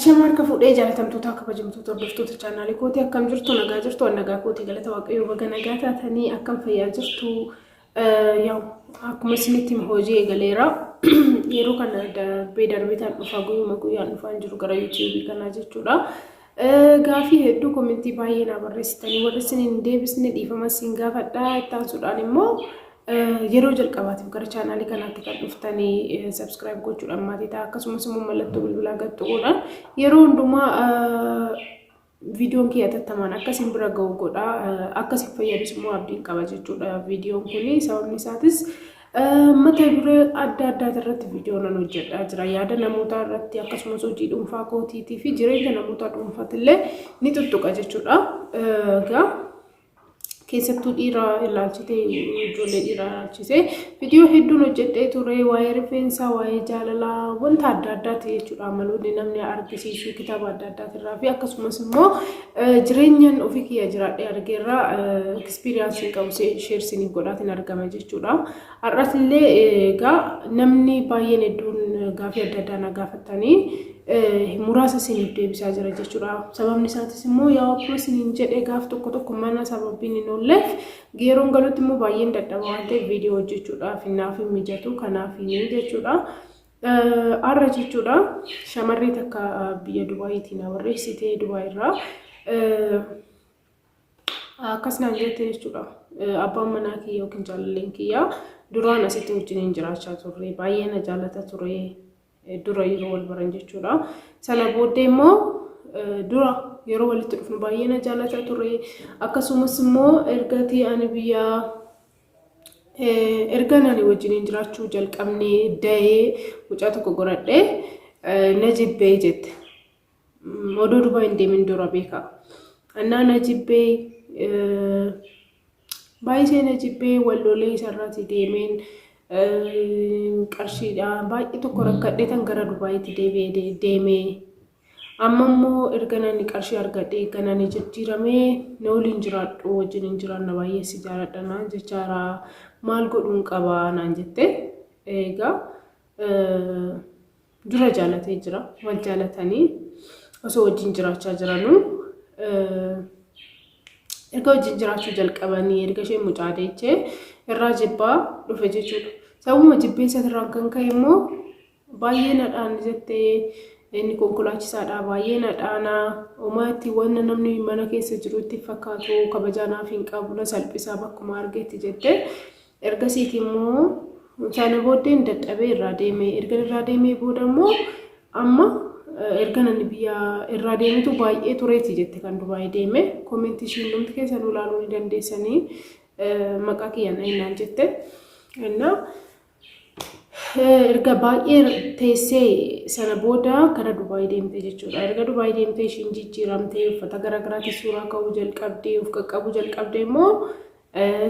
Ashama harka fuudhee jaalatamtoota kabajamtoota hordoftoota chaanaalii kootii, akkam jirtu? Nagaa jirtu? An nagaa kootii, galata Waaqayyoo. Baga nagaa taatanii. Akkam fayyaa jirtu? Yaa'u akkuma isinitti hime hojii eegaleera. Yeroo kana darbee darbee tan dhufa, guyyuma guyyaan dhufaan jiru gara yuutuubii kanaa jechuudha. Gaafii hedduu komentii baay'ee naa barreessitanii, warri isin hin deebisne dhiifama isin gaafadha. Itti aansuudhaan immoo yeroo jalqabaatiif gara chaanaalii kanaatti kan dhuftanii subscribe gochuudhaan maatii ta'a. Akkasumas immoo mallattoo bilbilaa gad tuquudhaan yeroo hundumaa viidiyoon kiyya tattamaan akka isin bira ga'u godha. Akka isin fayyadus immoo abdiin qaba jechuudha viidiyoon kuni. Sababni isaatis mata duree adda addaa irratti viidiyoo nan hojjedhaa jira. Yaada namootaa irratti, akkasumas hojii dhuunfaa kootiitii fi jireenya namoota dhuunfaatillee ni tuttuqa jechuudha. Egaa keessattuu dhiira ilaalchitee, ijoollee dhiiraa ilaalchisee viidiyoo hedduun hojjedhee ture. Waa'ee rifeensaa, waa'ee jaalalaa, wanta adda addaati jechuudha. Amaloonni namni argisiisu kitaaba adda addaatirraa fi akkasumas immoo jireenyan ofii kiyya jiraadhee argeerraa experience qabu share isiniif godhaatiin argama jechuudha. Har'as illee egaa namni baay'een hedduun gaafii adda addaa na gaafatanii muraasa isiniif deebisaa jira jechuudha. Sababni isaatis immoo yaa akkuma isiniin jedhe gaaf tokko tokko mana sababiin hin oolleef, yeroon galutti immoo baay'een dadhaba waan ta'eef viidiyoo hojjechuudhaaf naaf hin mijatu, kanaaf jechuudha. Har'a jechuudha shamarree takka biyya Dubaayiitii na barreessite. Dubaay irraa akkas naan jette jechuudha. Abbaan manaa kiyya yookiin jaalalleen kiyya duraan asitti wajjiniin jiraachaa turre, baay'ee na jaalata ture dura yeroo wal baran jechuudha. Sana booddee immoo dura yeroo walitti dhufnu baay'ee na jaalata ture. Akkasumas immoo ergatii ani biyya erga ani wajjiniin jiraachuu jalqabnee dahee mucaa tokko godhadhee na jibbee jette. Odoo Dubaay hin deemin dura beeka. Annaa na jibbee, baay'isee na jibbee, wallolee isarraati deemeen qarshiidha baay'ee tokko rakkadhee tan gara Dubaayitti deebi'ee deemee. Amma immoo erga nani qarshii argadhee, erga nani jijjiiramee, na waliin jiraadhu, wajjin hin jiraanna, baay'ee si jaaladha naan jechaara, maal godhuun qaba naan jette. Egaa dura jaalatee jira, wal jaalatanii osoo wajjin jiraachaa jiranuu, erga wajjin jiraachuu jalqabanii, erga isheen mucaa deechee irraa jibbaa dhufe jechuudha. Sababuma jibbeensa irraan kan ka'e immoo baay'ee nadhaan jettee, inni konkolaachisaadha, baay'ee nadhaanaa, homaatti wanna namni mana keessa jiru itti fakkaatu, kabajaa naaf hin qabu, na salphisaa bakkuma argetti jette. Ergasiiti immoo sana booddeen dadhabee irraa deeme. Erga irraa deemee booda immoo amma erga namni biyya irraa deemetu baay'ee tureeti jette kan Dubaayii deeme. Koomentii ishiin dhumti keessa nu ilaaluu ni dandeessanii, maqaa kiyyaan dhahinaan jette. Innaa erga baay'ee teessee sana booda gara Dubaayii deemte jechuudha. Erga Dubaayii deemtee ishiin jijjiiramtee, uffata garaagaraatiin suuraa ka'uu jalqabdee, of qaqqabuu jalqabdee immoo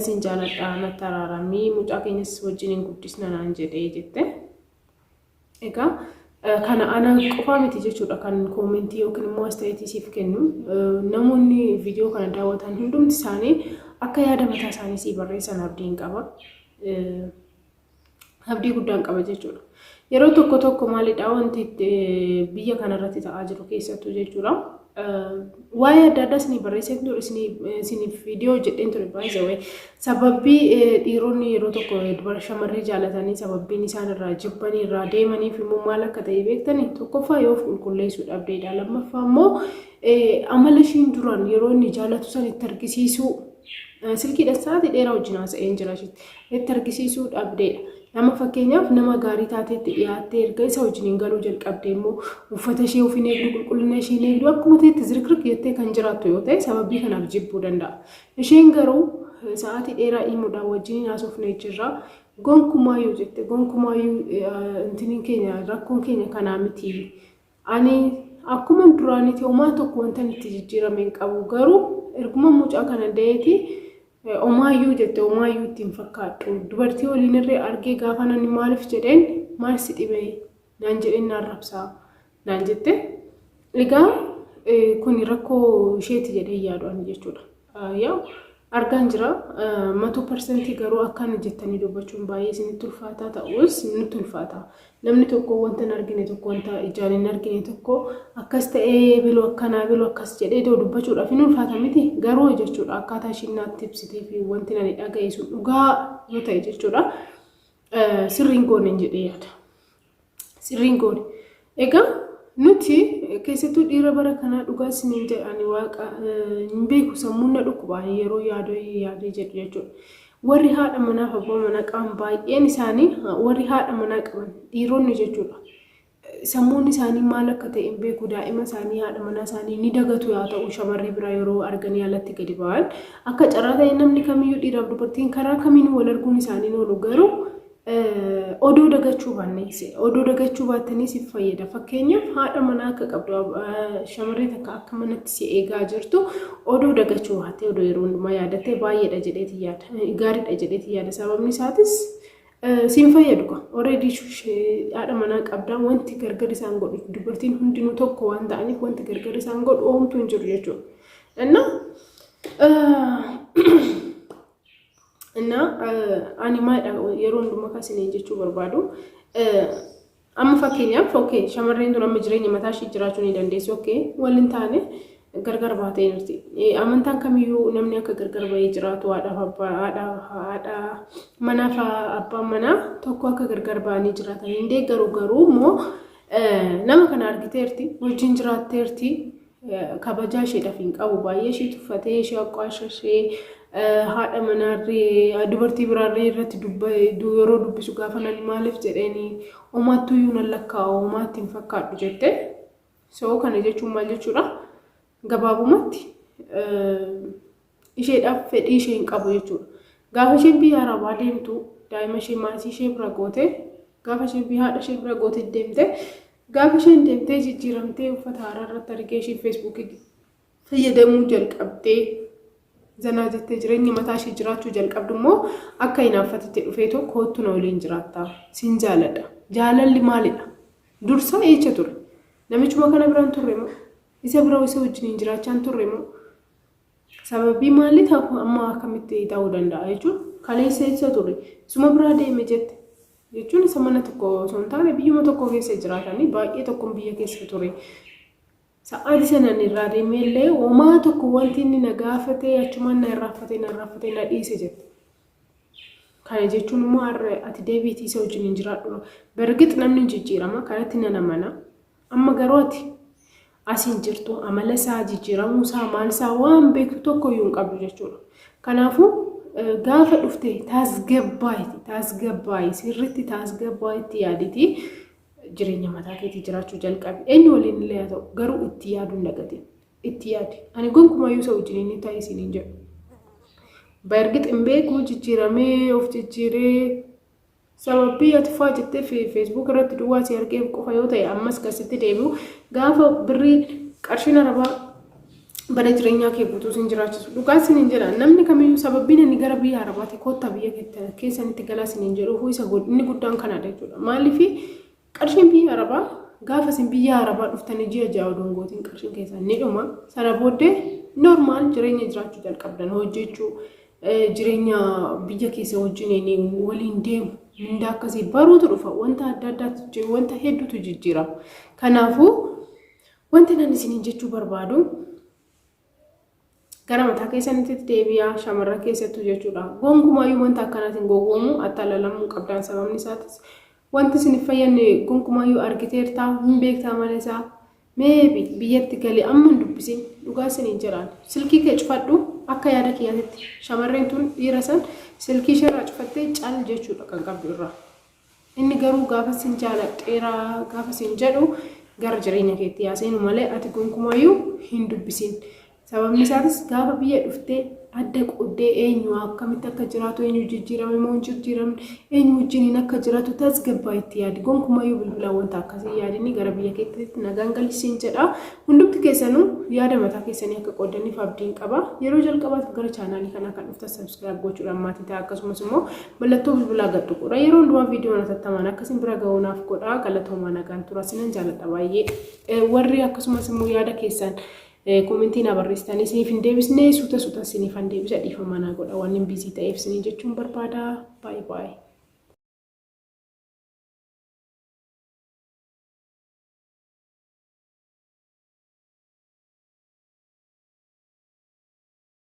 sin jaaladha, natti araaramii, mucaa keenyas wajjin hin guddisna naan jedhee jette. Egaa kana ana qofaa miti jechuudha kan koomentii yookiin immoo astayeetii siif kennu. Namoonni viidiyoo kana daawwatan hundumti isaanii akka yaada mataa isaanii sii barreessan abdiin qaba. Abdii guddaan qaba jechuudha. Yeroo tokko tokko maalidha wanti biyya kanarratti ta'aa jiru keessattuu jechuudha. Waa'ee adda addaa isinii barreessee ture, isiniif viidiyoo hojjedheen ture baay'ee. Sababbii dhiironni yeroo tokko dubara shamarree jaalatanii sababbiin isaan irraa jibbanii irraa deemaniif immoo maal akka ta'e beektanii? Tokkoffaa yoo of qulqulleessuu dhabdeedha. Lammaffaa immoo amala ishiin duraan yeroo inni jaalatu san itti argisiisuu, silkiidhaan sa'aatii dheeraa wajjin haasa'een jira ishiitti itti argisiisuu dhabdeedha. Nama fakkeenyaaf nama gaarii taateetti dhiyaattee erga isa wajjiniin galuu jalqabde immoo uffata ishee of hin eegdu, qulqullina ishee hin eegdu, akkuma ta'etti zirkirk jettee kan jiraattu yoo ta'e sababii kanaaf jibbuu danda'a. Isheen garuu sa'aatii dheeraa himuudhaan wajjiniin haasofnee jirra. Gonkumaayyuu jette, gonkumaayyuu intiniin keenya, rakkoon keenya kanaa miti. Ani akkuma duraaniiti, homaa tokko wanta itti jijjiirame hin qabu, garuu erguma mucaa kana da'eeti omaayyuu jette, omaayyuu ittiin fakkaadhu. Dubartii waliin irree argee gaafa nani maaliif jedheen, maal si dhibee naan jedheen naan rabsaa naan jette. Egaa kun rakkoo isheeti jedhee yaadu ani jechuudha. Yaa Argaan jira. Matoo parsantii garuu akkana jettanii dubbachuun baay'ee isinitti ulfaataa ta'us nutti ulfaata. Namni tokko wanta hin argine tokko, wanta ijaan hin argine tokko akkas ta'ee biluu akkanaa biluu akkas jedhee too dubbachuudhaaf hin ulfaata miti, garuu jechuudha akkaataa ishiin naatti ibsitee fi wanti ani dhaga'e sun dhugaa yoo ta'e jechuudha sirriin goone hin jedhee yaada. Sirriin goone. Egaa nuti keessattuu dhiira bara kanaa, dhugaa isiniin jedhani, waaqa hin beeku, sammuun na dhukkuba yeroo yaadoo yaadee jedhu jechuudha. Warri haadha manaaf abbaa manaa qaban, baay'een isaanii warri haadha manaa qaban dhiironni jechuudha. Sammuun isaanii maal akka ta'e hin beeku. Daa'ima isaanii, haadha manaa isaanii ni dagatu. Yaa ta'u, shamarree biraa yeroo arganii alatti gadi ba'an, akka carraa ta'e namni kamiyyuu dhiiraaf dubartiin karaa kamiinuu wal arguun isaanii oolu, garuu odoo dagachuu baanne, odoo dagachuu baattanii siif fayyada. Fakkeenyaaf, haadha manaa akka qabdu, shamarree takka akka manatti si eegaa jirtu odoo dagachuu baattee, odoo yeroo hundumaa yaadattee baay'eedha jedheeti yaada. Gaariidha jedheeti yaada. Sababni isaatis siin fayyadu ka. Already haadha manaa qabdaa, wanti gargar isaan godhu, dubartiin hundinuu tokko waan ta'aniif, wanti gargar isaan godhu oomtuu hin jiru jechuudha. Innaa ani maalidha yeroo hundumaa kasineen jechuu barbaadu? Amma fakkeenyaaf, okay, shamarreen tun amma jireenya mataa ishee jiraachuu ni dandeessi. Okay, waliin taane gargar baatee jirti. Amantaan kamiyyuu namni akka gargar bahee jiraatu, haadhaaf abbaa, haadha manaaf abbaan manaa tokko akka gargar bahanii jiraatan hin deeggaru. Garuu immoo nama kana argiteerti, wajjin jiraatteerti, kabajaa isheedhaaf hin qabu, baay'ee ishee tuffatee, ishee aqwaashashee, haadha manaarree dubartii biraarree irratti yeroo dubbisu, gaafa nani maaliif jedheeni homaattuyyuu nan lakkaa'u, homaatti hin fakkaadhu jette. So kana jechuun maal jechuudha? Gabaabumatti isheedhaaf fedhii ishee hin qabu jechuudha. Gaafa isheen biyya arabaa deemtu daa'ima ishee maatii ishee bira goote, gaafa isheen biyya haadha ishee bira goote deemte, gaafa isheen deemtee jijjiiramtee uffata haaraa irratti argee, ishee Feesbuukii fayyadamuu jalqabdee, zanaa jettee jireenya mataa ishee jiraachuu jalqabdu immoo akka hinaaffatitti dhufee tokko, "Kottu na waliin jiraattaa, sin jaaladha." Jaalalli maalidha? Dursa eecha ture? Namichuma kana biraan turre moo? Isa bira isa wajjiniin jiraachaa turre moo? Sababii maalii ta'u amma akkamitti ta'uu danda'a jechuun, kaleessa eessa ture? Isuma biraa deeme jette jechuun, isa mana tokko osoo hin taane biyyuma tokko keessa jiraatanii, baay'ee tokkoon biyya keessa ture. Sa'aatii sanaan irraa deemee illee homaa tokko wanti inni na gaafatee, achumaan na irraanfatee, na irraanfatee na dhiise jette. Kana jechuun immoo har'a ati deebiitii isa wajjin hin jiraadhu. Bargix namni hin jijjiirama, kanatti nan amana. Amma garuu ati asiin jirtu, amala isaa jijjiiramuu isaa, maal isaa waan beektu tokko iyyuu hin qabdu jechuudha. Kanaafuu gaafa dhufte tasgabbaayti, tasgabbaayi, sirriitti tasgabbaayitti yaaditi jireenya mataa keetii jiraachuu jalqabi. Eenyu waliin illee haa ta'u, garuu itti yaaduu hin dagatin. Itti yaadi. Ani gonkumayyuu isa wajjin inni ta'e isiniin hin jedhu. Bargix hin beeku, jijjiiramee of jijjiiree sababii ati faa jettee Facebook irratti duwwaa si argeef qofa yoo ta'e, ammas kasitti deebi'u gaafa birrii qarshiin arabaa bara jireenyaa kee guutuu sin jiraachisu. Dhugaa sinin jedha, namni kamiyyuu sababiin inni gara biyya arabaatti kottaa biyya keessanitti galaa sinin jedhuuf isa inni guddaan kanadha jechuudha. Maaliif? Qarshiin biyya arabaa gaafa isin biyya arabaa dhuftanii ji'a 6 odoon gootiin qarshiin keessan ni dhuma. Sana booddee normal jireenya jiraachuu jalqabdan, hojjechuu, jireenya biyya keessa wajjin waliin deemu, mindaa akkasii baruutu dhufa, wanta adda addaatu, wanta hedduutu jijjiirama. Kanaafuu wanti nan isiniin jechuu barbaadu, gara mataa keessanitti deebi'aa, shamarran keessattuu jechuudha. Gonkumaayyuu wanta akkanaatiin gowwoomuu, attalalamuu qabdaan. Sababni isaatis wanti isin fayyadne gonkumaayyuu argiteertaa hin beektaa malee isaa. Maybe biyyatti galee amma hin dubbisin, dhugaa isiniin jedhaan. Silkii kee cufadhu. Akka yaada kiyyaatitti shamarreen tun dhiira san silkii isheerraa cufattee cal jechuudha kan qabdu irraa. Inni garuu gaafa sin jaaladheeraa gaafa sin jedhu gara jireenya keetti yaaseenu malee ati gonkumaayyuu hin dubbisin. Sababni isaatis gaafa biyya dhuftee adda qooddee eenyu akkamitti akka jiraatu, eenyu jijjiirame moo hin jijjiiramne, eenyu wajjiniin akka jiraatu tasgabbaa itti yaadi. Gonkumaayyuu bilbilaan wanta akkasii yaadini, gara biyya keetti nagaan galisiin jedha. Hundumti keessanuu yaada mataa keessanii akka qooddaniif abdiin qaba. Yeroo jalqabaatiif gara chaanaalii kanaa kan dhuftan subscribe gochuudhaan maatii ta'a. Akkasumas immoo mallattoo bilbilaa gad tuquudha. Yeroo hundumaa viidiyoon atattamaan akkasiin bira ga'uu naaf godha. Galatoomaa, nagaan tura. Sinan jaaladha baay'ee. Warri akkasumas immoo yaada keessan Koomentii naa barreessitanii isiniif hin deebisne, suuta suuta isiniif hin deebisa, dhiifama naa godha waan hin busy ta'eef isiniin jechuun barbaada. Baay'ee baay'ee.